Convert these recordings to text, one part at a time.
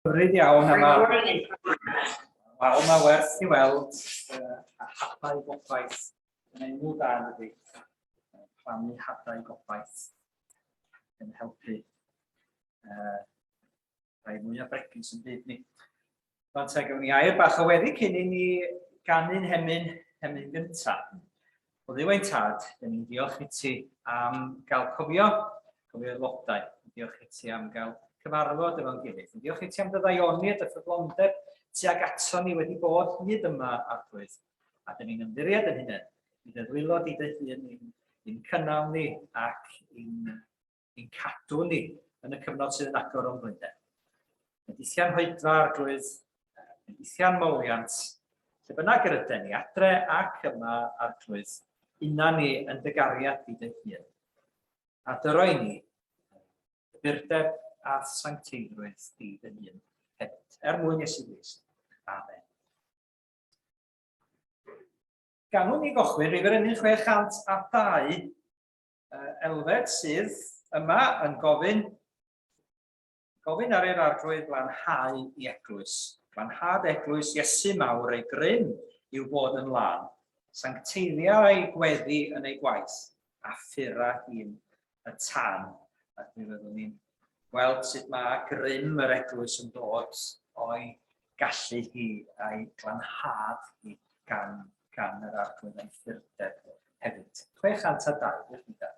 Hyfryd iawn a mae... Wel, mae werth i weld a hadau gobaith yn enw da yn dydi. Plannu hadau gobaith yn helpu rhai mwyaf bregus yn byd ni. Rwan te, gawn ni air bach o weddi cyn i ni ganu'n hemyn, hemyn gyntaf. O Dduw ein tad, dyn ni'n diolch i ti am gael cofio, cofio aelodau. Diolch i ti am gael cyfarfod efo'n gilydd. Yn diolch i ti am dy ddaioni a dy ffyddlondeb tuag ato ni wedi bod hyd yma, Arglwydd. A dyn ni'n ymddiried yn hynny. I dy ddwylo di dy hun i'n cynnal ni ac i'n i'n cadw ni yn y cyfnod sydd yn agor o'n blaenau. Bendithian hoedfa arglwydd, bendithian moliant, lle bynnag yr ydyn ni, adre ac yma arglwydd, una ni yn dy gariad di dy hun. A dyro i ni y burdeb a sancteiddrwydd di dy hun hefyd, er mwyn Iesu Grist. Amen. Ganwn ni gochwyn rhif yr emyn 602 Elfed sydd yma yn gofyn, gofyn ar i'r arglwydd glanhau i eglwys. Glanhad eglwys Iesu mawr ei grym yw bod yn lân. Sancteiddia ei gweddi yn ei gwaith, a phura hi'n y tân. Ac mi fyddwn ni'n gweld sut mae grym yr eglwys yn dod o'i gallu hi a'i glanhad hi gan, gan yr arglwydd a'i ffurdeb hefyd. 602, diolch yn fawr.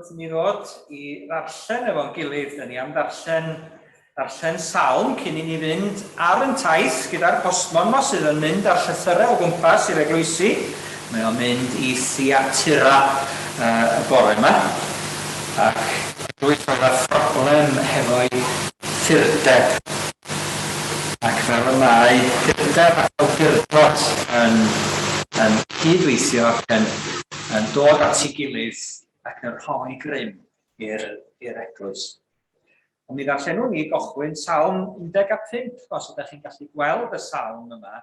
Wrth i ni ddod i ddarllen efo'n gilydd, dyn ni am ddarllen, darllen salm cyn i ni fynd ar yn taith gyda'r postmon ma sydd yn mynd â'r llythyrau o gwmpas i'r eglwysi. Mae o'n mynd i Thyatira uh, y bore yma. Ac eglwys oedd â phroblem hefo'i phurdeb. Ac fel y mae purdeb ac awdurdod yn, yn cydweithio ac yn, yn dod at ei gilydd ac yn rhoi grym i'r, i'r eglwys. Ond mi ddarllenwn ni gochwyn Salm 15, os ydych chi'n gallu gweld y salm yma.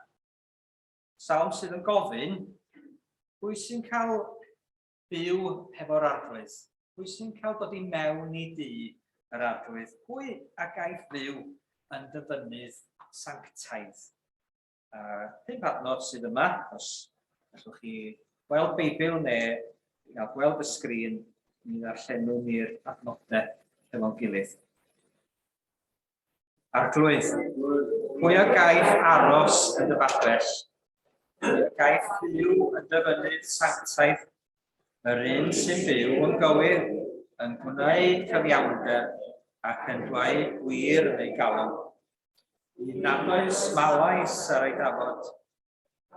Salm sydd yn gofyn, pwy sy'n cael byw hefo'r Arglwydd? Pwy sy'n cael dod i mewn i dŷ yr Arglwydd? Pwy a gaiff fyw yn dy fynydd sanctaidd? A pump adnod sydd yma, os allwch chi weld Beibl neu gael gweld y sgrin, mi ddarllenwn ni'r adnodau hefo'n gilydd. Arglwydd, pwy a gaiff aros yn dy babell? Pwy a gaiff fyw yn dy fynydd sanctaidd? Yr un sy'n byw yn gywir, yn gwneud cyfiawnder ac yn dweud gwir yn ei galon. Un nad oes malais ar ei dafod,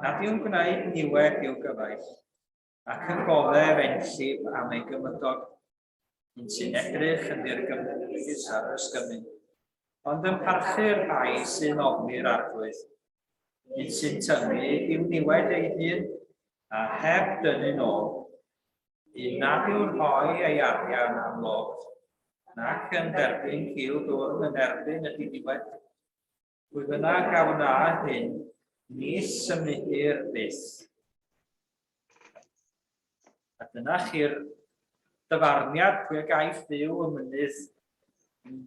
nad yw'n gwneud niwed i'w gyfaill, ac yn goddef enllib am ei gymydog, un sy'n edrych yn ddirgymhwys ar yr ysgymun, ond yn parchu'r rhai sy'n ofni'r arglwydd, un sy'n tynnu i'w niwed ei hun, a heb dynnu'n ôl, un nad yw'n rhoi ei arian am log, nac yn derbyn cil dwrn yn erbyn y diniwed. Pwy bynnag a wna hyn, nis symudir byth. A dyna chi'r dyfarniad pwy a gaiff fyw y mynydd,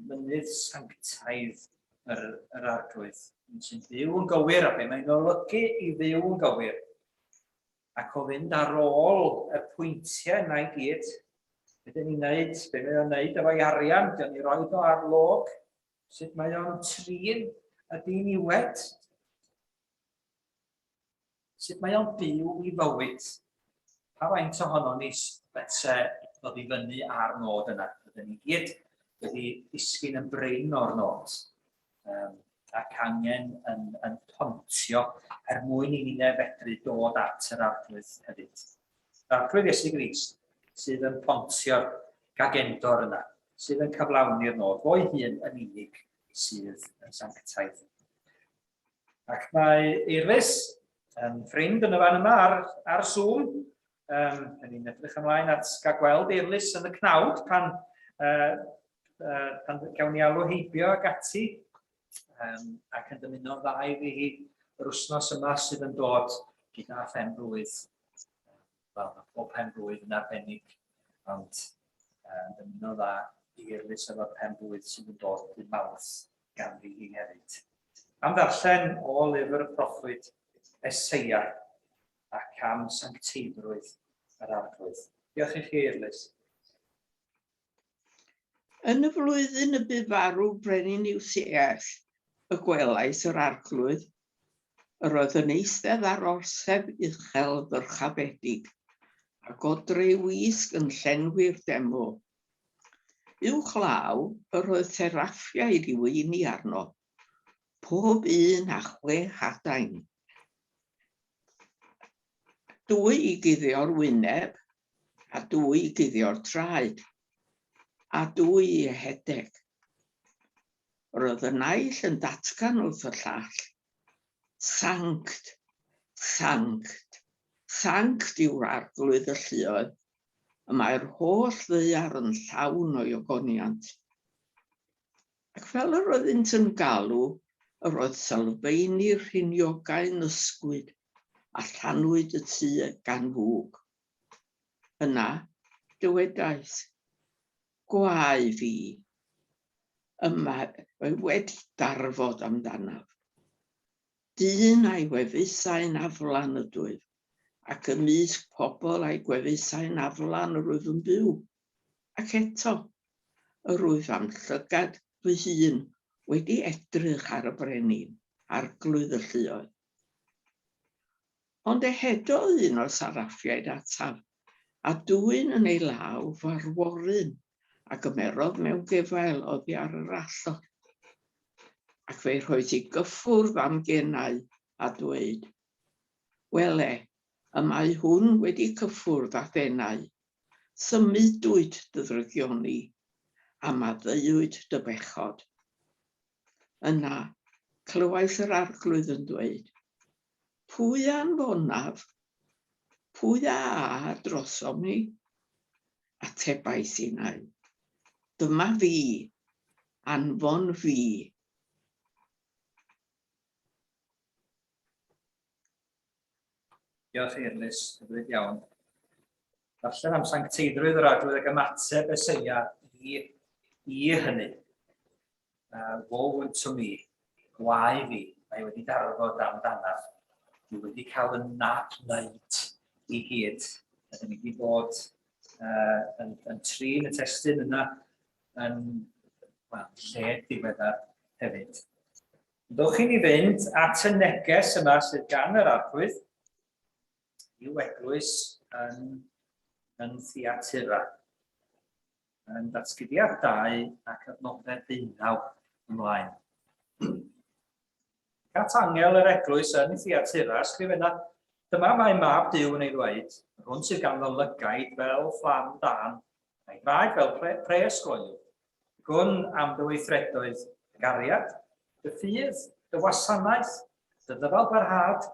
mynydd sanctaidd yr, yr arglwydd. Un sy'n byw yn gywir, a be mae'n olygu i fyw yn gywir. Ac o fynd ar ôl y pwyntiau yna i gyd, be dyn ni'n neud, be mae o'n neud efo'i arian, dyn ni'n rhoi o ar log, Sut mae o'n trin y diniwed? Sut mae o'n byw i fywyd? Pa faint ohono ni fedre ddod i fyny â'r nod yna? Rydyn ni gyd wedi disgyn yn brin o'r nod um, ac angen yn, yn pontio er mwyn i ni fedru dod at yr arglwydd hefyd. Yr Arglwydd Iesu Grist sydd yn pontio'r gagendor yna, sydd yn cyflawni'r nod, fo'i hun yn unig sydd yn sanctaidd. Ac mae Eirlys yn ffrind yn y fan yma ar, ar Zoom. Um, yn ni'n edrych ymlaen at gael gweld Eirlys yn y cnawd pan, uh, uh, pan gawn ni alw heibio ac ati. Um, ac yn dymuno dda iddi hi yr wythnos yma sydd yn dod gyda phen blwydd. Wel, mae pob pen blwydd yn arbennig, ond uh, yn dymuno dda i Eirlys efo'r pen blwydd sydd yn dod dydd Mawrth ganddi hi hefyd. Am ddarllen o lyfr y proffwyd Eseia ac am sancteiddrwydd yr arglwydd. Diolch i chi, Eirlys. Yn y flwyddyn y bu farw brenin Usias, y gwelais yr arglwydd, yr oedd yn eistedd ar orsedd uchel ddyrchafedig, a godre ei wisg yn llenwi'r deml. Uwchlaw yr oedd seraffiaid i weini arno, pob un â chwe hadain. Dwy i guddio'r wyneb, a dwy i guddio'r traed, a dwy i ehedeg. Roedd y naill yn datgan wrth y llall, Sanct, sanct, sanct yw'r arglwydd y lluoedd, y mae'r holl ddaear yn llawn o'i ogoniant. Ac fel yr oeddynt yn galw, yr oedd sylfeini'r rhiniogau'n ysgwyd, a llanwyd y tŷ gan fwg. Yna, dywedais, Gwae fi! Y mae wedi darfod amdanaf. Dyn a'i gwefusau'n aflan ydwyf, ac ymysg pobl a'i gwefusau'n aflan yr wyf yn byw. Ac eto, yr wyf â'm llygad fy hun wedi edrych ar y brenin, arglwydd y lluoedd. Ond ehedodd un o'r saraffiaid ataf, a dwyn yn ei law farworyn a gymerodd mewn gefail oddi ar yr allor. Ac fe'i rhoes i gyffwrdd â'm genau, a dweud, Wele, y mae hwn wedi cyffwrdd â'th enau, Symudwyd dy ddrygioni, a maddeuwyd dy bechod. Yna, clywais yr Arglwydd yn dweud, Pwy a anfonaf? Pwy a a drosom ni? Atebais innau, Dyma fi, anfon fi. Diolch Eirlys, hyfryd iawn. Darllen am sancteiddrwydd yr arglwydd ac ymateb Eseia i, i hynny. Uh, woe unto me, gwae fi, mae wedi darfod am danaf. Dwi wedi cael y nab wneud i gyd. Ydyn ni wedi bod uh, yn, yn trin y testun yna yn well, lle diweddar. hefyd. Dowch i ni fynd at y neges yma sydd gan yr Arglwydd i'w eglwys yn, yn Theatira. Yn datguddiad 2 ac adnodau 19 ymlaen. At angel yr eglwys yn Theatira, ysgrifenna, Dyma mae mab Duw yn ei ddweud, yr hwn sydd ganddo lygaid fel fflam dân, a'i draed fel pre pres gloyw. Gwn am dy weithredoedd, dy gariad, dy ffydd, dy wasanaeth, dy ddyfalbarhad,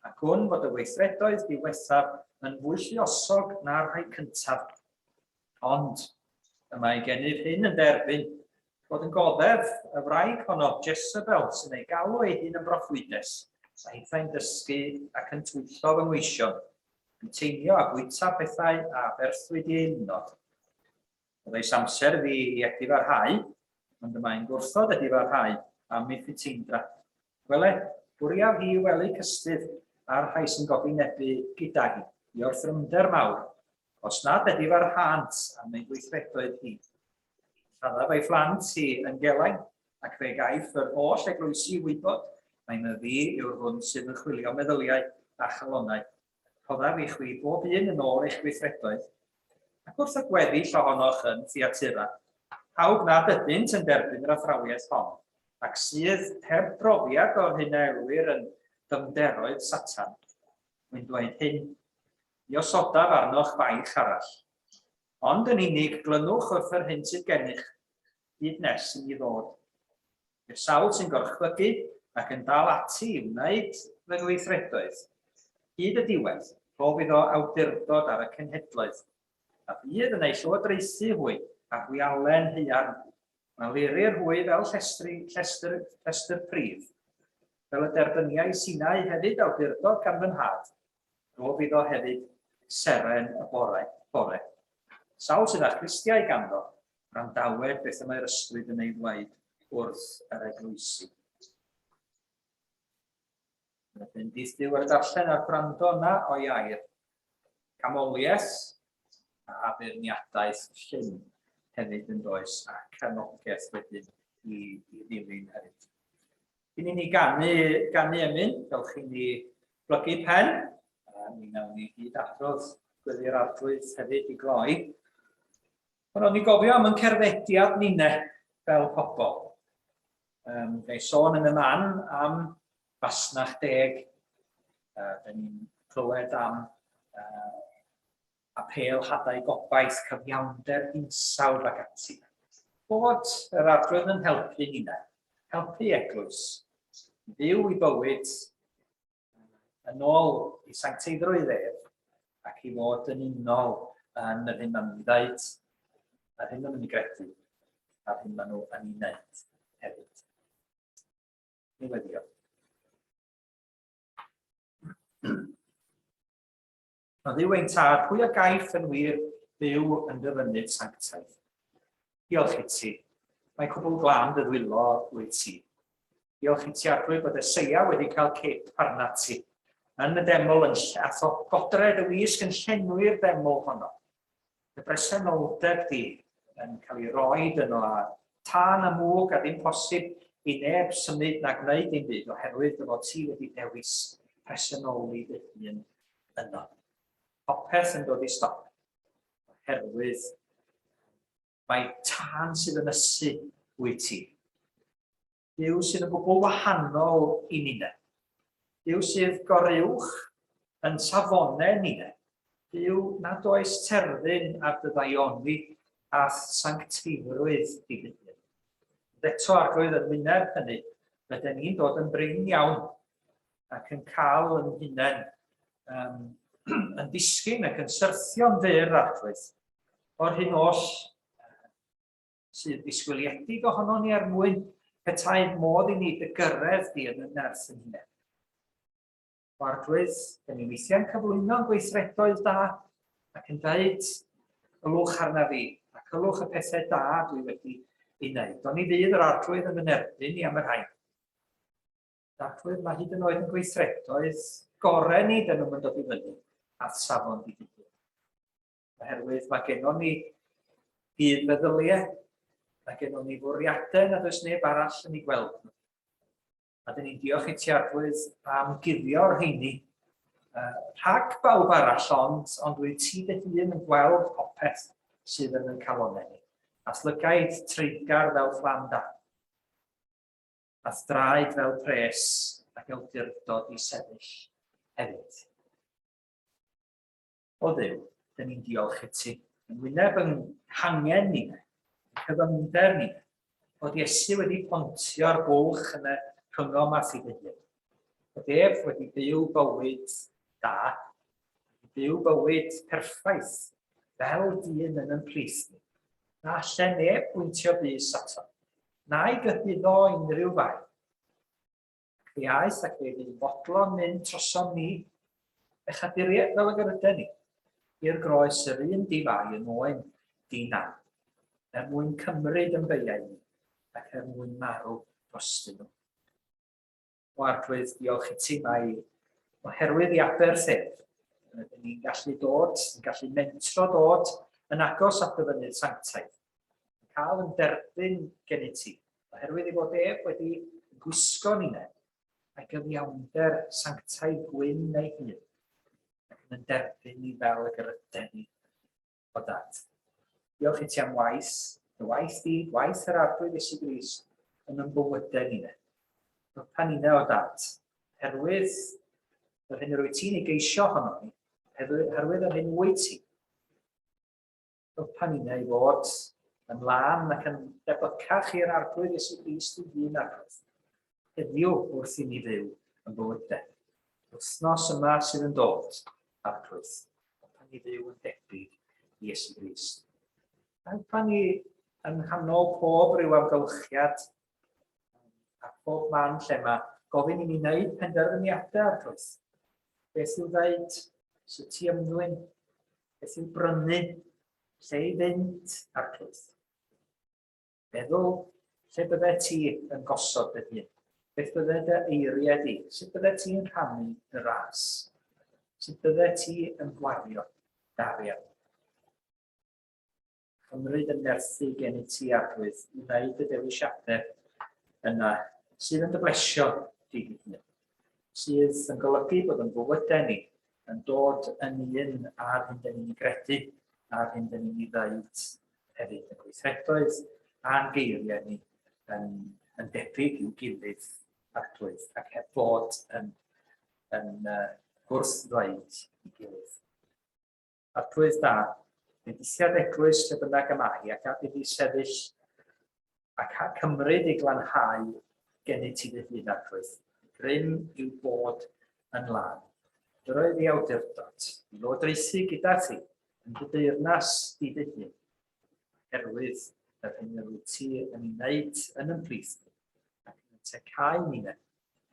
a gwn fod dy weithredoedd diwethaf yn fwy lluosog na'r rhai cyntaf. Ond y mae gennyf hyn yn derbyn, fod yn goddef y wraig honno, Jezebel, sy'n ei galw ei hun yn broffwydes, a hithau'n dysgu ac yn twyllo fy ngweision, yn teinio a bwyta pethau a aberthwyd i eilunod. Byddais amser iddi i edifarhau, ond y mae'n gwrthod edifarhau am ei phuteindra. Wele, bwriaf hi i wely cystudd a'r rhai sy'n godinebu gyda hi, i orthrymder mawr, Os nad edifarhânt am ei gweithredoedd hi. Lladdaf ei phlant hi yn gelain, ac fe gaiff yr holl eglwysi wybod mai myfi yw'r hwn sydd yn chwilio meddyliau a chalonnau. Rhoddaf i chwi bob un yn ôl eich gweithredoedd. Ac wrth y gweddill ohonoch yn Thyatira, pawb nad ydynt yn derbyn yr athrawiaeth hon, ac sydd heb brofiad o'r hyn a elwir yn ddyfnderoedd Satan, Mae'n dweud hyn, Mi osodaf arnoch faich arall. Ond yn unig, glynwch wrth yr hyn sydd gennych, hyd nes i mi ddod. I'r sawl sy'n gorchfygu ac yn dal ati i wneud fy ngweithredoedd, hyd y diwedd, rhof iddo awdurdod ar y cenhedloedd, a bydd yn eu llywodraethu hwy â hwialen haearn. Malurir hwy fel llestri, llestr, llestr pridd, fel y derbyniai Sinai hefyd awdurdod gan fy nhad, Rhof iddo hefyd seren y bore. bore. Sawl sydd â chlustiau ganddo, gwrandawed beth y mae'r ysbryd yn ei ddweud wrth yr eglwysi. Yn y bendith Duw ar y darllen a'r gwrando yna o'i air. Camoliaeth a beirniadaeth llym hefyd yn does a cefnogaeth wedyn i, i ddilyn hefyd. Cyn i ni ganu, ganu emyn, dewch i ni blygu pen, a mi wnawn ni gyd adrodd gweddi'r arglwydd hefyd i gloi. Ond o'n i gofio am yn cerddediad ninne fel pobl. Um, fe sôn yn y man am fasnach deg. Uh, ni'n clywed am uh, apêl hadau gobaith, cyfiawnder hinsawdd ac ati. Bod yr Arglwydd yn helpu ninnau, helpu eglwys, fyw i bywyd yn ôl i sancteiddrwydd ef ac i fod yn unol yn yr hyn maen nhw'n ei ddeud, a'r hyn maen nhw'n ei gredu, a'r hyn maen nhw yn ei wneud hefyd. Ni weddio. O Dduw ein Tad, pwy a gaiff yn wir fyw yn dy fynydd sanctaidd? Diolch i ti. Mae cwbl glân dy ddwylo wyt ti. Diolch i ti Arglwydd bod Eseia wedi cael cip arnat ti. Yn y deml yn ath o godre dy wisg yn llenwi'r deml honno. Dy bresenoldeb di yn cael ei roed yno a tân a mwg a ddim posib i neb symud na gwneud dim byd oherwydd dy fod ti wedi dewis presenoli dy hun yno. Popeth yn dod i stop oherwydd mae tân sydd yn ysu wyt ti. Duw sydd yn gwbl wahanol i ninne. Duw sydd goruwch yn safonau ninne. Duw nad oes terfyn ar dy ddaioni a'th sancteiddrwydd di dy hun. Ond eto, Arglwydd, yn wyneb hynny, rydyn ni'n dod yn brin iawn ac yn cael yn hunain um, yn disgyn ac yn syrthio'n fyr, Arglwydd, o'r hyn oll sydd ddisgwyliedig ohono ni er mwyn petai modd i ni dy gyrraedd di yn y nerth yn hunain. O Arglwydd, dyn ni weithiau'n cyflwyno'n gweithredoedd da ac yn dweud, ylwch arna fi, ac ylwch y pethau da dwi wedi ei wneud. Ond ni fydd yr Arglwydd yn fy nerbyn i am y rhain. Arglwydd, mae hyd yn oed yn gweithredoedd gorau ni, dyn nhw'n dod i fyny at safon di Oherwydd mae gennon ni gyd feddyliau. Mae gennym ni fwriadau nad oes neb arall yn ei gweld nhw. A dyn ni'n diolch i ti Arglwydd am guddio'r rheini rhag bawb arall, ond, ond wyt ti dy hun yn gweld popeth sydd yn ein calonnau ni. A'th lygaid treiddgar fel fflam da. A'th draed fel pres ac awdurdod i sefyll hefyd. O Dduw, dyn ni'n diolch i ti. Yn wyneb yn hangen ni, yn cyfyngder ni, bod Iesu wedi pontio'r bwlch yn y rhyngom a thi dy hun. Bod ef wedi byw bywyd da, byw bywyd perffaith, fel dyn yn yn plith ni. Na alle neb bwyntio bys ato, na'i gyhuddo unrhyw fai. Ac fe aeth ac fe fu'n fodlon mynd trosom ni, bechaduriaid fel ag yr yden ni, i'r groes yr un di-fai yn oen di-nam, er mwyn cymryd yn beiau ni ac er mwyn marw drostyn nhw. O Arglwydd, diolch i ti mai oherwydd i aberth ef, rydyn ni'n gallu dod, yn gallu mentro dod yn agos at dy fynydd sanctaidd, yn cael yn derbyn gennyt ti, Oherwydd ei fod ef wedi gwisgo ninne, mae gyfiawnder sanctaidd gwyn ei hun, ac yn derbyn ni fel y gyryden ni o dad. Diolch i ti am waith, dy waith di, gwaith yr Arglwydd Iesu Grist yn yn bywydau ninne. Helpa ninne o dad, herwydd yr hyn yr wyt ti'n ei geisio ohono ni, herwydd yr hyn wyt ti, Helpa ninnau i fod yn lân ac yn debycach i'r Arglwydd Iesu Grist ei hun, Arglwydd. Heddiw wrth i ni fyw yn bywydau. Wythnos yma sydd yn dod, Arglwydd. Helpa ni fyw yn debyg i Iesu Grist. Helpa ni yng nghanol pob rhyw amgylchiad a pob man lle mae gofyn i ni wneud penderfyniadau, Arglwydd. Beth i'w ddeud, sut i ymddwyn, Beth i'w brynu, lle i fynd, Arglwydd. Meddwl, lle bydde ti yn gosod dy hun? Beth bydde dy eiriau di? Sut bydde ti'n rhannu dy ras? Sut bydde ti yn gwario dy arian? Cymryd yn nerthu gennyt ti, Arglwydd, i wneud y dewisiadau yna sydd yn dy blesio di dy hun, sydd yn golygu bod yn bywydau ni yn dod yn un â'r hyn dyn ni'n ei gredu a'r hyn dyn ni'n ei ddeud hefyd, y gweithredoedd a'n geiriau ni yn, yn debyg i'w gilydd, Arglwydd, ac heb fod yn, yn uh, gwrth-ddweud i gilydd. Arglwydd da, bendithiad eglwys lle bynnag y mae hi, ac gad iddi sefyll ac cymryd ei glanhau gennyt ti dy hun, Arglwydd. Grym yw bod yn lân. Dyroedd i awdurdod, i lywodraethu gyda ti, yn dy deyrnas di dy hun, oherwydd yr hyn yr wyt ti yn ei wneud yn yn plith ni, ac yn tecau ninne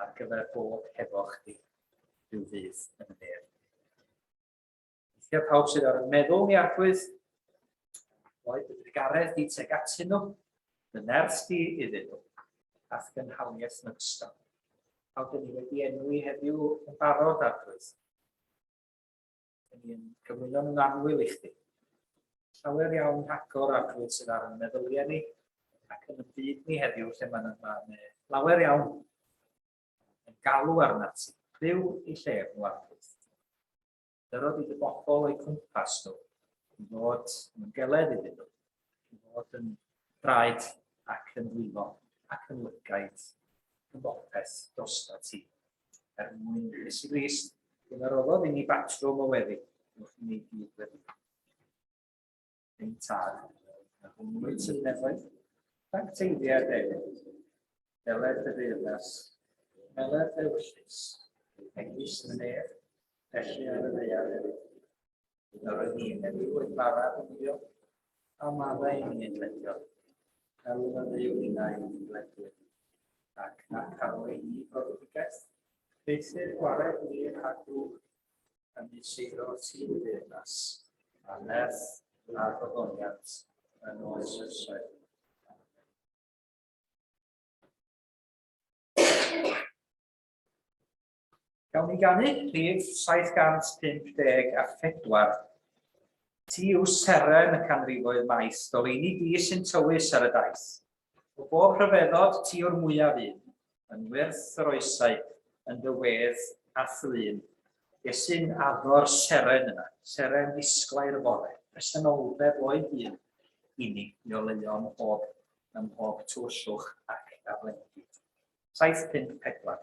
ar gyfer bod hefo chdi rhyw ddydd yn y nef. Weithiau pawb sydd ar y meddwl ni Arglwydd, boed dy drugaredd di teg atyn nhw, dy nerth di iddyn nhw, a'th gynhaliaeth yn ogystal. Pawb dyn ni wedi enwi heddiw yn barod, Arglwydd. Dyn ni'n cyflwyno nhw'n annwyl i chdi. Llawer iawn rhagor, Arglwydd, sydd ar yn meddyliau ni ac yn y byd ni heddiw lle mae'n ma, ma lawer iawn yn galw arnat ti. Byw i llef nhw, Arglwydd. Dyrod i dy bobl o'u cwmpas nhw, i fod yn ymgeledd iddyn nhw, i fod yn draed ac yn ddwylo ac yn lygaid yn bopeth drosta ti. Er mwyn Iesu Grist, hwn a roddodd i ni batrwm o weddi, wrth i ni gyd weddi. Ein tad, yr hwn wyt yn nefoedd, sancteiddia dy enw, deled dy deyrnas, meled dy ewyllys, megis yn y nef, felly ar y ddaear hefyd. Yr oedd ni'n heddiw ein bara dyddiol, a maddau i ni ein dyledion, fel y maddeuwn ninnau i'n dyledwyr, ac nac arwain ni i brofedigaeth, eithr gwared ni rhag drwg, yn eseiro ti y deyrnas, a nerth a'r gogoniant yn oes oesoedd. Gawn ni ganu rhif 754. Ti yw seren y canrifoedd maith, goleuni di sy'n tywys ar y daith. O bob rhyfeddod, ti yw'r mwyaf un, yn wyrth yr oesau, yn dy wedd a thlun. Iesu'n addo'r seren yna, seren ddisglair y bore, presenoldeb o'i hun i ni, i oleuo ym mhob, ym mhob tywyllwch ac aflendid. 754.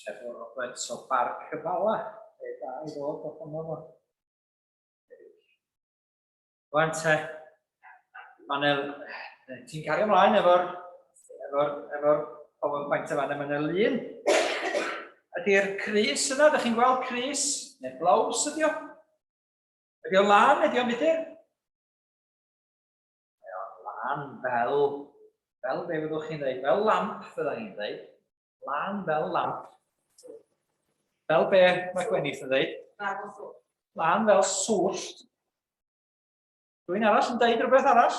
Trevor Roberts o Barc y Bala. Be da i ddod ohono fo. Wan te, Manel, ti'n cario ymlaen efo'r efo efo PowerPoint yma, mae yna lun. Ydy'r crys yna, ydych chi'n gweld crys, neu blows ydy o? Ydy o lan, ydy o'n fudur? Mae o'n lan fel, fel be fyddwch chi'n dweud, fel lamp fydda i'n dweud. Lan fel lamp. Fel be mae Gwenith yn dweud? Lan fel swllt. Rwy'n arall yn dweud rhywbeth arall?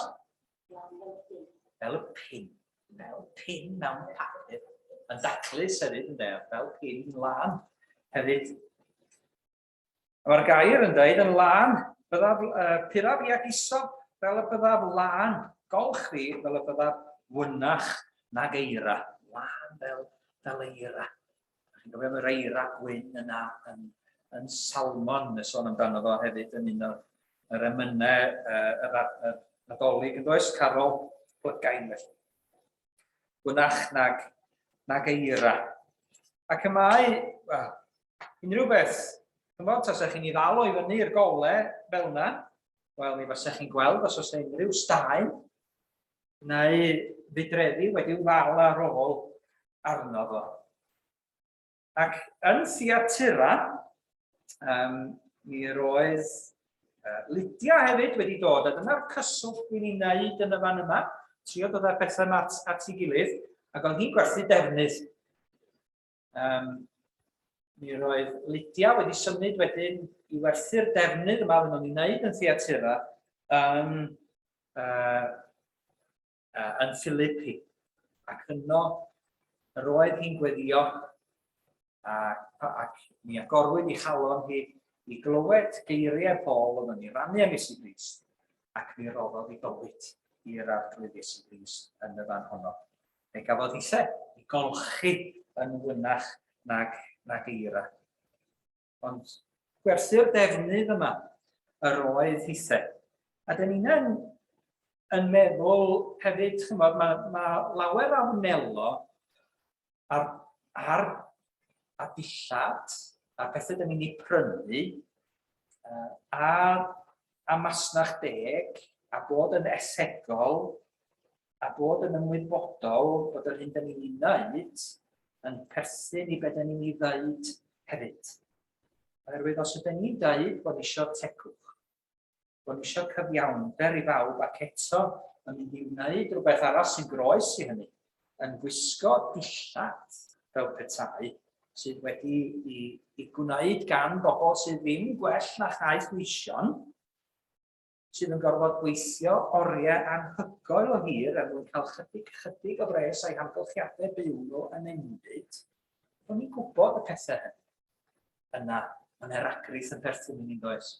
Fel y pin. Fel pin mewn papur. Yn daclus hefyd, yn dweud. Fel pin lan hefyd. Mae'r gair yn dweud yn lân, byddaf, uh, puraf i ag isop fel y byddaf lân, golch fi fel y byddaf wynach nag eira. Lân fel, fel eira. Chi'n gofio am yr eira gwyn yna yn, yn Salmon, nes sôn amdano fo hefyd yn un o'r emynau uh, yr, yr Nadolig yn does, Carol Plygain felly. Gwynach nag, nag eira. Ac y mae, wel, unrhyw beth, chymod, tasech chi'n ei ddal o i fyny i'r gole fel yna, wel, mi fasech chi'n gweld os oes unrhyw staen neu fudreddi wedi'w ddal ar ôl arno fo. Ac yn Thyatira, um, mi roedd uh, Lydia hefyd wedi dod, a dyna'r cyswllt dwi'n ei wneud yn y fan yma, trio dod â'r pethau yma at, at ei gilydd, ac oedd hi'n gwerthu defnydd. Um, mi roedd Lydia wedi symud wedyn i werthu'r defnydd yma oedden nhw'n ei wneud yn Thyatira yn, uh, uh, yn Philippi. Ac yno yr oedd hi'n gweddio a, ac mi agorwyd ei chalon hi i glywed geiriau Paul oedd yn ei rannu am Iesu Grist ac mi roddodd ei bywyd i'r Arglwydd Iesu Grist yn y fan honno. Fe gafodd hithe i golchi yn wynach nag, nag eira. Ond gwerthu'r defnydd yma yr oedd hithe. A dyn ni'n yn meddwl hefyd, chymod, mae, mae lawer a wnelo ar, ar a dillad a pethau dyn ni'n ei prynu a, a masnach deg a bod yn ethegol a bod yn ymwybodol bod yr hyn dyn ni'n ei wneud yn perthyn i beth dyn ni'n ei ddeud hefyd. Oherwydd os ydyn ni'n dweud bod ni eisiau tegwch, bod ni eisiau cyfiawnder i bawb ac eto yn mynd i wneud rhywbeth arall sy'n groes i hynny, yn gwisgo dillad fel petai sydd wedi i, i gwneud gan bobl sydd ddim gwell na chaeth weision, sydd yn gorfod gweithio oriau anhygoel o hir er mwyn cael chydig chydig o bres a'i hamgylchiadau byw nhw yn enbyd, bod ni'n gwybod y pethau hynny. Yna, mae yna ragrith yn perthyn i ni'n does.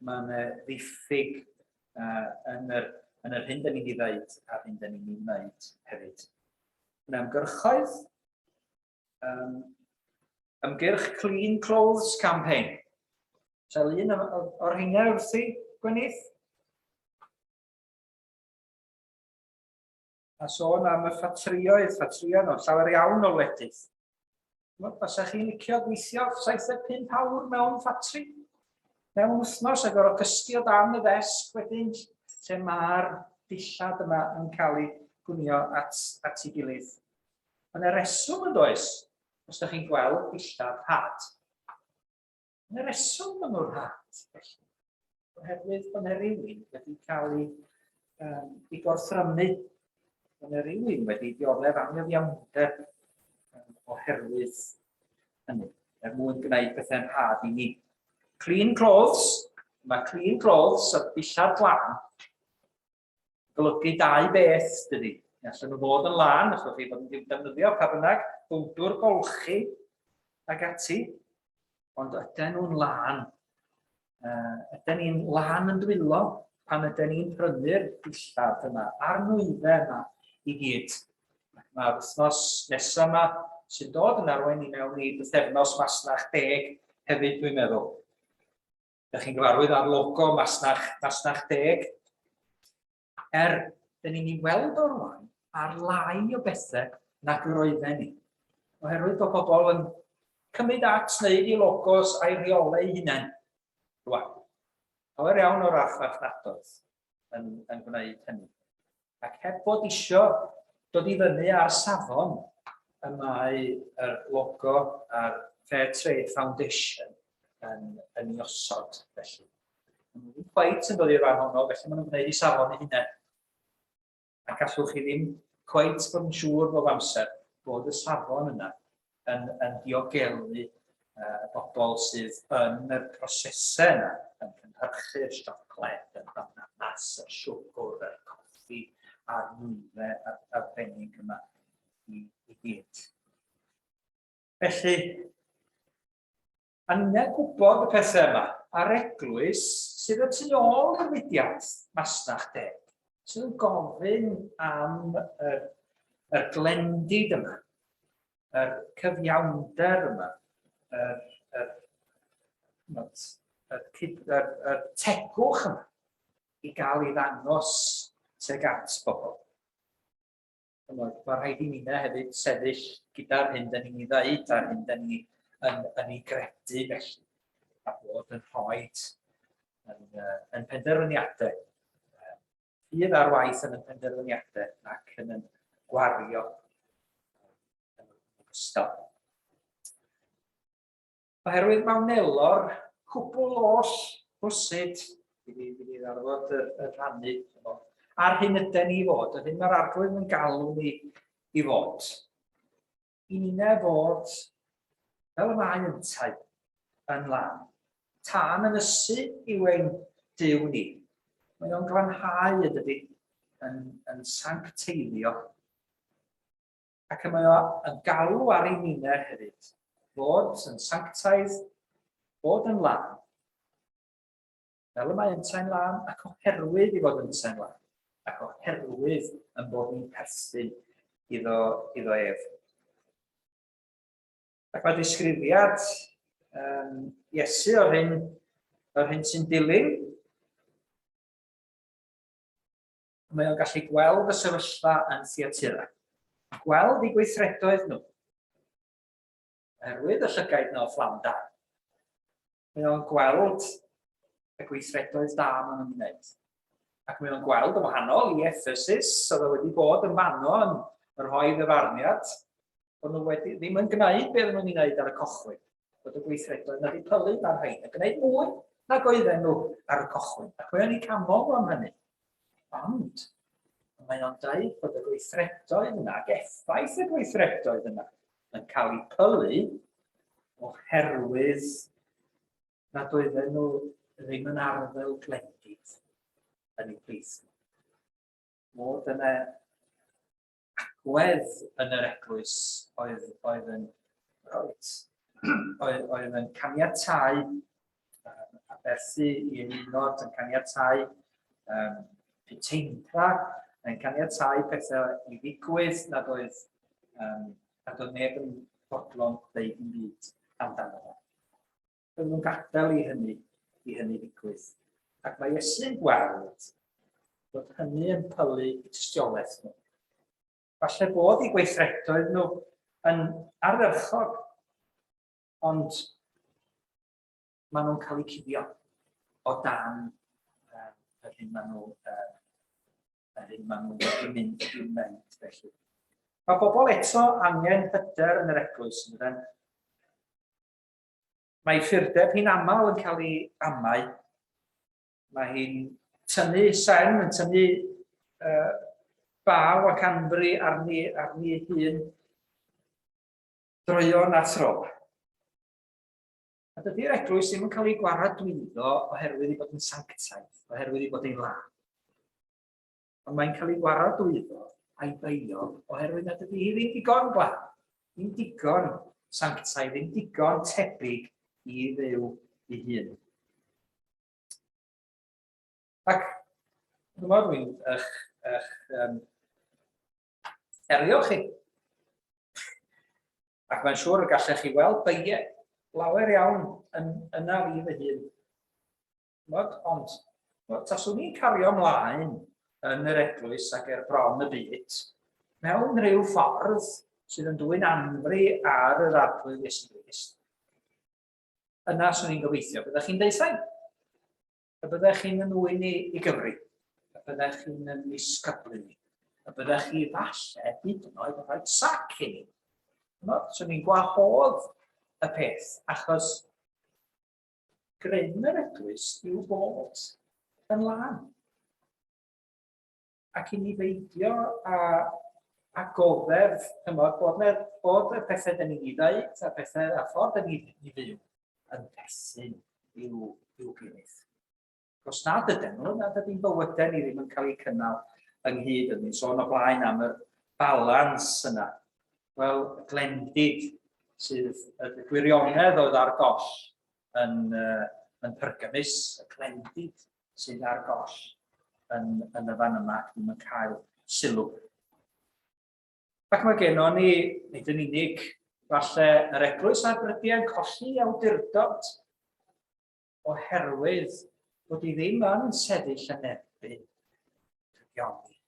Mae yna ddiffyg uh, yn, yr, yn yr hyn da ni'n ei ddeud a'r hyn da ni'n ei wneud hefyd. Yna ymgyrchoedd, um, ymgyrch Clean Clothes Campaign. Sael un o'r rheina wrthi, Gwenith? A sôn am y ffatrioedd, ffatrioedd mewn llawer iawn o wledydd. Fysa chi'n licio gweithio 75 awr mewn ffatri? Mewn wythnos a gorfod cysgu o dan y ddesg wedyn, lle mae'r dillad yma yn cael eu gwnio at, at ei gilydd. Mae yna reswm yn does, os ydych chi'n gweld dillad rhad. Mae yna reswm maen nhw'n rhad, felly. Oherwydd bod yna rywun wedi cael ei, um, ei gorthrymu. Mae yna rywun wedi dioddef anghyfiawnder um, oherwydd hynny, er mwyn gwneud pethau'n rhad i ni. Clean clothes, mae clean clothes a dillad glân golygu dau beth, dydy. Mi allan nhw fod yn lân, os chi fod yn defnyddio pa bynnag, bowdwr golchi ac ati, ond ydyn nhw'n lân? Uh, ydyn ni'n lân yn dwylo pan ydyn ni'n prynu'r dillad yma a'r nwyddau yma i gyd? Ac mae'r wythnos nesaf yma sy'n dod yn arwain i mewn i bythefnos masnach deg hefyd, dwi'n meddwl. Dych chi'n gyfarwydd â'r logo Masnach, Masnach Deg? Er, dyn ni'n ei weld o rwan ar lai o bethau nag yr oedden ni. Oherwydd bod pobl yn cymryd at wneud i logos a'i rheolau eu hunain. Rwan, llawer iawn o'r archfarchnadoedd yn, yn gwneud hynny. Ac heb fod isio dod i fyny â'r safon y mae yr logo a'r Fair Trade Foundation yn, yn ei osod, felly. Maen nhw ddim cweit yn dod i'r fan honno, felly maen nhw'n gwneud i safon eu hunain. Ac allwch chi ddim cweit bod yn siŵr bob amser bod y safon yna yn, yn diogelu uh, y bobl sydd yn y prosesau yna, yn cynhyrchu'r siocled, y bananas, y siwgr, y coffi a'r nwyddau arbennig yma i, i gyd. Felly, a ni'n gwybod y pethau yma, a'r eglwys sydd y tu ôl i'r mudiad masnach deg, sydd yn gofyn am yr, yr glendid yma, yr cyfiawnder yma, yr, yr, yr, yr, yr, yr tegwch yma i gael ei ddangos tuag at bobl. Mae, mae rhaid i ninnau hefyd sefyll gyda'r hyn da ni'n ei ddeud a'r hyn da ni yn, yn ei gredu felly, a bod yn rhoi yn, yn penderfyniadau. Ffydd ar waith yn y penderfyniadau ac yn yn gwario yn ogystal. Oherwydd mae wnelo'r cwbl oll rwsut, i ni, i ni ddarfod y, y rhannu, a'r hyn yden ni fod, yr hyn mae'r arglwydd yn galw ni i fod. I ninnau fod Fel y mae yntau yn lân. Tân yn ysu yw ein Duw ni. Mae o'n glanhau yn dydy, yn, yn sancteiddio. Ac y mae o yn galw ar ei ninau hefyd, fod yn sanctaidd, bod yn lân. Fel y mae yntau'n lân, ac oherwydd i fod yntau'n lân, ac oherwydd yn bod ni'n perthyn iddo, iddo ef. Ac mae disgrifiad um, Iesu o'r hyn, o'r hyn sy'n dilyn. Mae o'n gallu gweld y sefyllfa yn Theatira. Gweld eu gweithredoedd nhw. Oherwydd y llygaid nhw o fflam da. Mae o'n gweld y gweithredoedd da maen nhw'n gwneud. Ac mae o'n gweld yn wahanol i Ephesus, oedd wedi bod yn fanno yn rhoi ddyfarniad, bod nhw wedi, ddim yn gwneud beth nhw'n ei wneud ar y cochwyn. Bod y gweithredoedd na wedi pylu mae'r rhain yn gwneud mwy nag oedden nhw ar y cochwyn. Ac mae o'n ei canmol nhw am hynny. Ond, mae o'n dweud bod y gweithredoedd yna, ac effaith y gweithredoedd yna, yn cael eu pylu oherwydd nad oedden nhw ddim yn arddel glendid yn eu plith. Mod yna agwedd yn yr eglwys oedd, oedd yn right, oedd, oedd yn caniatáu um, aberthu i aelod, yn caniatáu um, puteindra, yn caniatáu pethau i ddigwydd nad oedd, um, nad oedd neb yn fodlon dweud dim byd amdano fo. Roedden nhw'n gadael i hynny, i hynny ddigwydd. Ac mae Iesu'n gweld bod hynny yn pylu eu tystiolaeth nhw. Falle bod eu gweithredoedd nhw yn ardderchog, ond maen nhw'n cael eu cuddio o dan uh, yr hyn maen nhw, uh, yr hyn maen nhw wedi mynd i'w wneud. Felly. Mae bobl eto angen hyder yn yr eglwys, yn dydyn? Mae ffurdeb hi'n aml yn cael ei amau. Mae hi'n tynnu sen, yn tynnu uh, baw ac anfri arni, arni ei hun droeon a thro. A dydy'r eglwys ddim yn cael ei gwaradwyddo oherwydd ei bod yn sanctaidd, oherwydd ei bod yn lân. Ond mae'n cael ei gwaradwyddo a'i beio oherwydd nad ydy hi ddim digon glân, ddim digon sanctaidd, ddim digon tebyg i Dduw ei hun. Ac, dwi'n dwi'n eich, eich um, herio chi. Ac mae'n siŵr y gallech chi weld beiau lawer iawn yn, yna fi fy hun. Ch'mod, ond wel, taswn i'n cario ymlaen yn yr eglwys ac er bron y byd, mewn rhyw ffordd sydd yn dwyn anfri ar yr Arglwydd Iesu Grist, yna swn i'n gobeithio byddech chi'n deutha i, y byddech chi'n yn nwyn i, i gyfri, y byddech chi'n yn nisgyblu ni, y byddech chi falle hyd yn oed yn rhoi sac i ni. Ch'mod, swn i'n gwahodd y peth, achos Grym yr eglwys yw bod yn lân. Ac i ni beidio a, a goddef, chymod, bod, ne, bod y pethau dyn ni'n ei ddeud a pethau a ffordd dyn ni'n ei fyw yn perthyn i'w, i'w gilydd. Os nad ydyn nhw, nad ydy'n bywydau ni ddim yn cael eu cynnal ynghyd. Ydyn ni'n sôn o blaen am y balans yna. Wel, y glendid sydd y gwirionedd oedd ar goll yn, uh, yn Pergamus, y glendid sydd ar goll yn, yn y fan yma ac ddim yn cael sylw. Ac mae gennon ni, nid yn unig, falle yr eglwys ar brydiau'n colli awdurdod oherwydd bod hi ddim yn sefyll yn erbyn drygioni.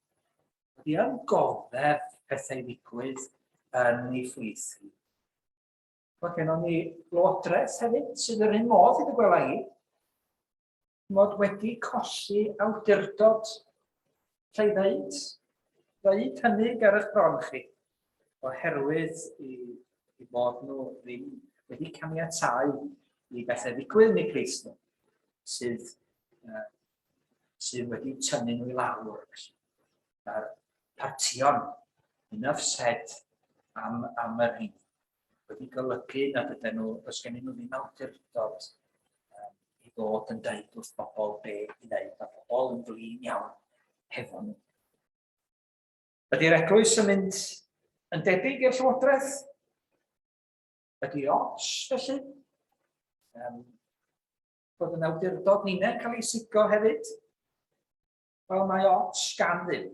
Bod hi yn goddef pethau ddigwydd yn ei phlith hi. Mae gennon ni lywodraeth hefyd sydd yr un modd hyd y gwela i, mod wedi colli awdurdod lle i ddeud, ddeud hynny ger eich bron chi, oherwydd i, i bod nhw ddim wedi caniatáu i bethau ddigwydd yn eu plith nhw, sydd, uh, sydd wedi tynnu nhw i lawr. Felly. Mae'r partïon, enough said am, am yr hyn, wedi golygu nad ydyn nhw, does gennyn nhw ddim awdurdod um, i ddod yn deud wrth bobl be i wneud. Mae pobl yn flin iawn hefo nhw. Ydy'r eglwys yn mynd yn debyg i'r llywodraeth? Ydy ots, felly? Um, bod yn awdurdod ninnau'n cael ei sigo hefyd? Wel, mae ots gan Dduw.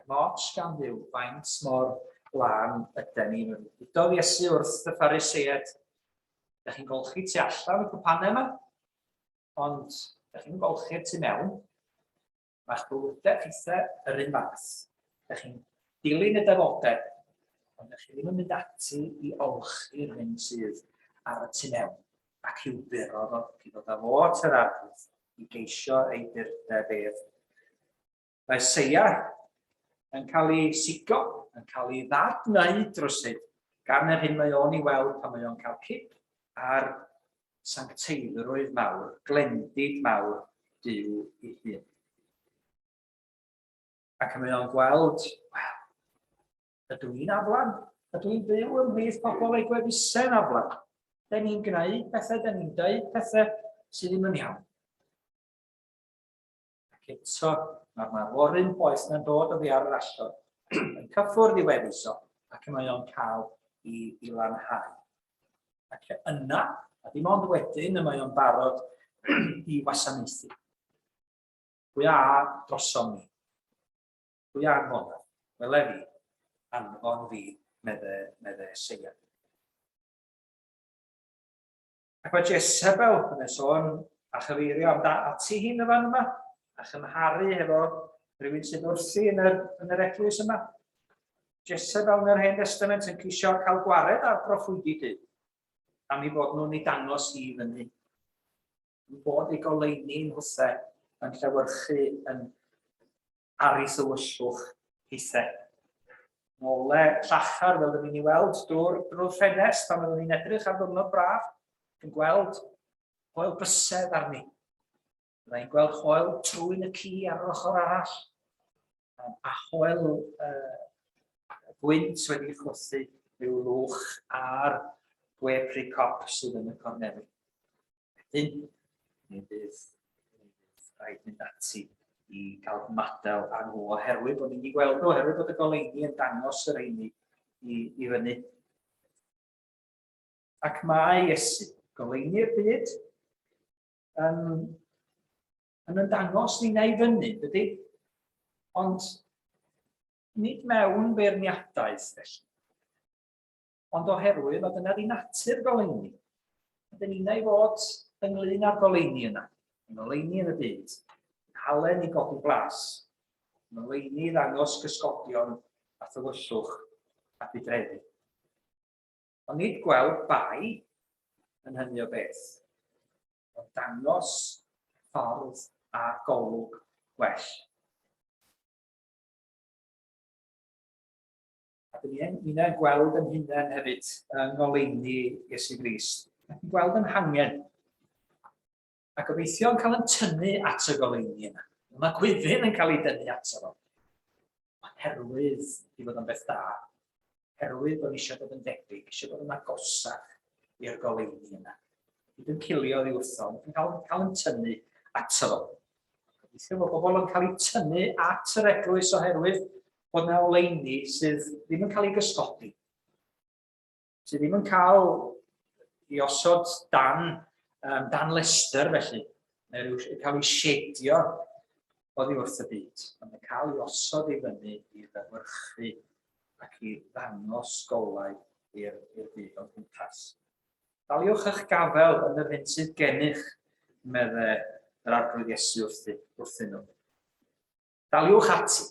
Mae ots gan Dduw faint mor lân yden ni. Dywedodd Iesu wrth y Phariseaid, da chi'n golchi tu allan y cwpanau yma, ond da chi'n golchi'r tu mewn. Mae'ch bywydau chithe yr un fath. Da chi'n dilyn y defodau, ond da chi ddim yn mynd ati i olchi'r hyn sydd ar y tu mewn ac i'w buro fo, i ddod â fo at yr arglwydd, i geisio ei burdeb ef. Mae Seia yn cael ei sigo, yn cael ei ddadwneud drwsyd, gan yr hyn mae o'n ei weld pan mae o'n cael cip ar sancteiddrwydd mawr, glendid mawr Duw ei hun. Ac mae o'n gweld, wel, ydw i'n aflan? Ydw i'n byw ymhlith pobl ei gwefusau'n aflan? Den ni'n gwneud pethau, den ni'n dweud pethau sydd ddim yn iawn. Ac eto, mae'r marworyn poeth na'n dod oddi ar yr allor, yn cyffwrdd i wefus o, ac mae o'n cael i, i lanhau. Ac yna, a dim ond wedyn y mae o'n barod i wasanaethu. Pwy a drosom ni? Pwy a anfona? Wele fi, anfon fi, medde, medde Eseia. Ac mae Jezebel yn ei sôn a chyfeirio am da ati hi'n y fan yma, a chymharu hefo rhywun sydd wrthi yn yr, yn yr eglwys yma. Jezebel yn yr Hen Testament yn ceisio cael gwared ar broffwydi Duw, am ei bod nhw'n ei dangos hi fyny. Yn bod ei goleuni nhwthe yn llewyrchu yn ar ei thywyllwch hithau. Ngole llachar fel dyn ni'n ei weld drwy'r drwy ffenest pan fyddwn ni'n edrych ar ddwrnod braf, yn gweld hoel bysedd arni. Byddai'n gweld hoel trwyn y ci ar yr ochr arall, a hoel uh, gwynt wedi chwythu rhyw lwch ar gwe pry cop sydd yn y corneli. Wedyn, mi fydd, mi fydd rhaid mynd ati i gael ymadael â nhw oherwydd bod ni wedi gweld nhw, oherwydd bod y goleuni yn dangos y rheini i, i fyny. Ac mae Iesu, goleuni'r byd, yn, yn ymddangos ni'n ei fyny, dydy? Ond nid mewn beirniadaeth, felly. Ond oherwydd mae dyna di natur goleuni. Ydyn ni'n ei fod ynglyn â'r goleuni yna. Yn oleuni yn y byd. Yn halen i godi blas. Yn oleuni i ddangos gysgodion a thywyllwch a budreddi. Ond nid gweld bai yn hynny o beth, ond dangos ffordd a golwg gwell. A dyn ni'n ni'n gweld yn hunain hefyd yng ngoleuni Iesu Grist. Ac yn gweld yn hangen. A gobeithio yn cael yn tynnu at y goleuni yna. Mae gwyfyn yn cael ei dynnu ato fo. Oherwydd i fod yn beth da. Oherwydd bod ni eisiau bod yn debyg, eisiau bod yn agosach i'r goleuni yna. Nid yn cilio oddi wrtho, ond yn cael, cael yn tynnu ato fo. Gobeithio bod bobl yn cael eu tynnu at yr eglwys oherwydd bod yna oleuni sydd ddim yn cael ei gysgodi, sydd ddim yn cael ei osod dan, um, dan lestr felly, neu rhyw, cael ei shedio oddi wrth y byd, ond yn cael ei osod i fyny i ddewyrchu ac i ddangos golau i'r byd o'n cwmpas. Daliwch eich gafael yn yr hyn sydd gennych, medde yr Arglwydd Iesu wrthi, wrthyn nhw. Daliwch ati.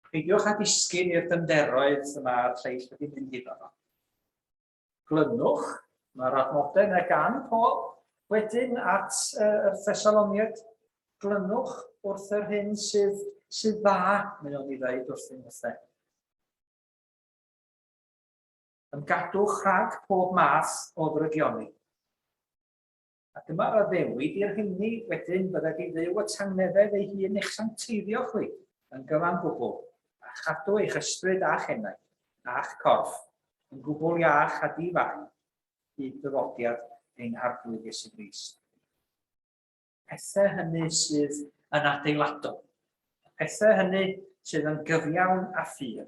Peidiwch â disgyn i'r dyfnderoedd y mae'r lleill wedi mynd iddo fo. Glynwch, mae'r adnodau yna gan Paul, wedyn at yr Thessaloniaid, glynwch wrth yr hyn sydd, sydd dda, mae o'n ei ddeud wrthyn nhw. Ymgadwch rhag pob math o ddrygioni. A dyma'r addewid i'r rheini, wedyn bydded i Dduw y tangnefedd ei hun eich sancteiddio chwi yn gyfan gwbl, a chadw eich ysbryd a'ch enaid, a'ch corff, yn gwbl iach a di-fai, hyd ddyfodiad ein Harglwydd Iesu Grist. Pethau hynny sydd yn adeiladol, y pethau hynny sydd yn gyfiawn a phur,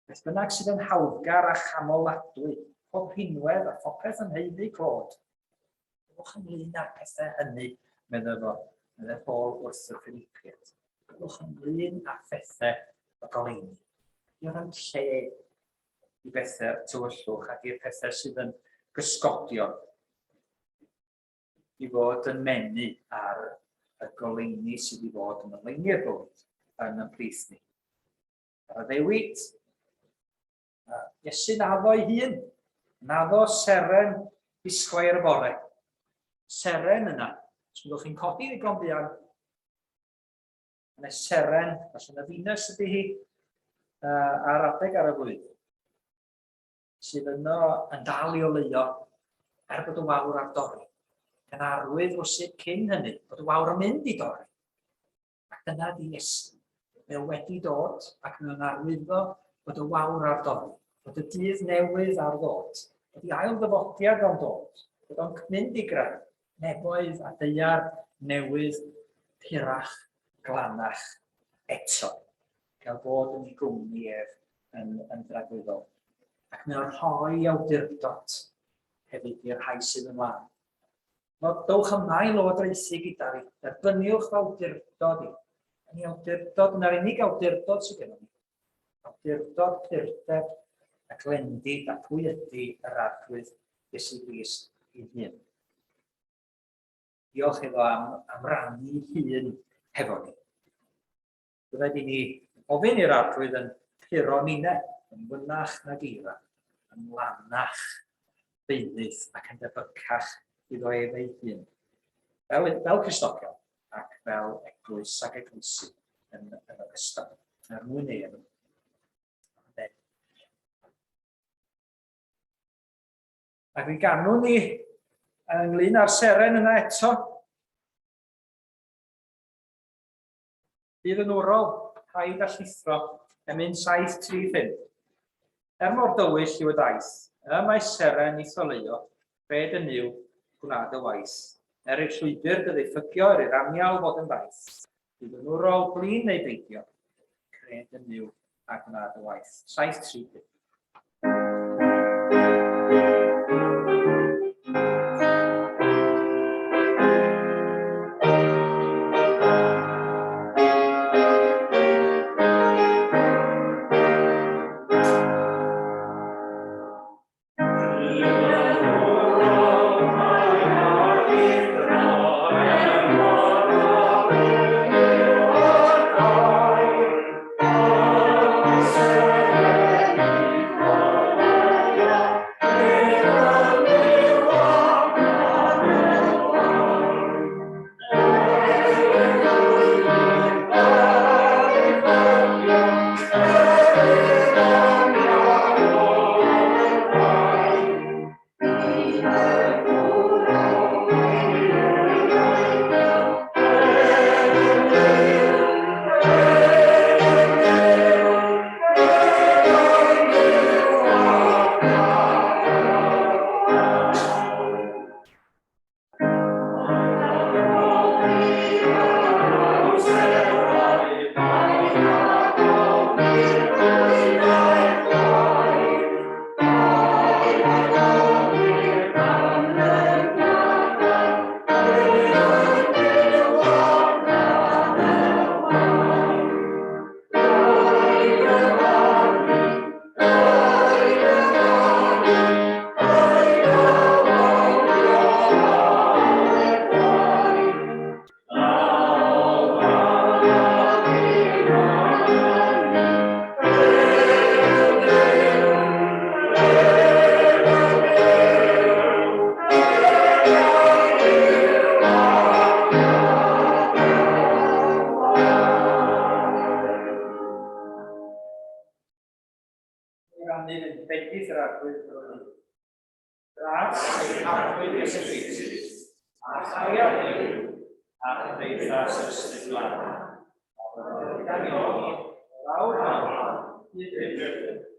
beth bynnag sydd yn hawddgar a chamoladwy, pob rhinwedd a phopeth yn haeddu clod. Byddwch ynglyn â'r pethau hynny, meddai fo, meddai Paul wrth y Philipiaid. Byddwch ynglyn â phethau y goleuni. Ydy o'n lle i bethau'r tywyllwch ac i'r pethau sydd yn gysgodion i fod yn mennu ar y goleuni sydd i fod yn oleuni'r bywyd yn y plith ni. Ar addewid, Iesu'n addo ei hun, yn addo seren disglair y bore. Seren yna, os byddwch chi'n codi ddigon buan, yna seren, allan y Venus ydy hi, ar adeg ar y flwyddyn, sydd yno yn dal i oleuo, er bod y wawr ar dorri. Gan arwydd rwsut cyn hynny, bod y wawr yn mynd i dorri. Ac dyna di Iesu. Mae o wedi dod ac mae o'n arwyddo bod y wawr ar dorri, bod y dydd newydd ar ddod, bod i ail ddyfodiad o'n dod, bod o'n mynd i greu neboedd a deiar newydd purach, glanach eto. Cael bod yn ei gwmni ef yn, yn dragwyddol. Ac mae o'n rhoi awdurdod hefyd i'r rhai sydd yn lân. No, dowch yma i lywodraethu gyda fi. Derbyniwch fy awdurdod i. Yn ei awdurdod, yna'r unig awdurdod sydd gennym ni. Awdurdod, purdeb a glendid a pwy ydy yr Arglwydd Iesu Grist ei hun. Diolch iddo am, am rannu hun hefo ni. Byddai i ni ofyn i'r Arglwydd yn puro ninne, yn wynach nag eira, yn lanach beunydd ac yn debycach iddo ef ei hun. Fel, fel Cristnogion ac fel eglwys ac eglwysi yn, yn ogystal, er mwyn ei enw. Amen. Ac mi ganwn ni ynglyn â'r seren yna eto. Bydd yn wrol, paid â llithro, emyn 735. Er mor dywyll yw y daith, y mae seren i'th oleuo, cred yn Nuw, gwna dy waith. Er i'r llwybr dy ddiffygio, er i'r anial fod yn faith, bydd yn wrol, blin neu beidio, cred yn Nuw a gwna dy waith. 735. Rannu yn bendith yr Arglwydd gyda ni. Gras ein Harglwydd Iesu Grist, a chariad Duw, a chymdeithas yr Ysbryd Glân. A fydd gyda ni oll, o'r awr nawr, hyd byth.